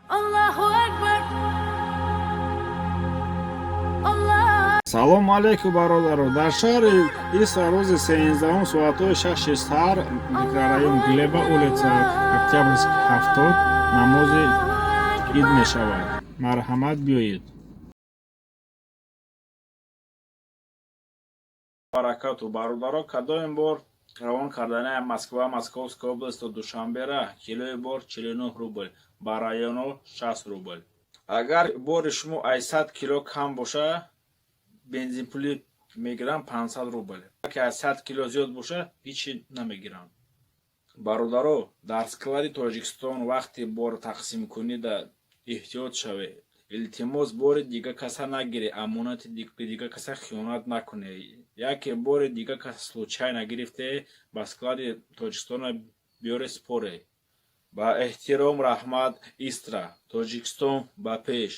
Allahu Ekber. Allah. Салому алейкум, бародаро! Дар шаҳри Истра рӯзи 13-ум соатҳои 6-и саҳар, микрорайон Глеба, улица Октябрьский, 70, намози ид мешавад. Марҳамат, биёед. Баракату, бародаро! Кадоим бор равон кардани Москва, Московская область то Душанбера килои бор 49 рубл, ба районо 60 рубл. Агар бори шумо ай 100 кило кам боша, бензинпулӣ мегирам 500 рубл, ки аз 100 кило зиёд боша, ҳичи намегирам. Бародаро, дар склади Тоҷикистон вақти бор тақсимкунида эҳтиёт шавед. Илтимос, бори дига каса нагиред, амонати дига каса хиёнат накунед. Яке бори дига каса случайно гирифте, ба склади Тоҷикистона биёре, споре. Ба эҳтиром, раҳмат. Истра, Тоҷикистон ба пеш!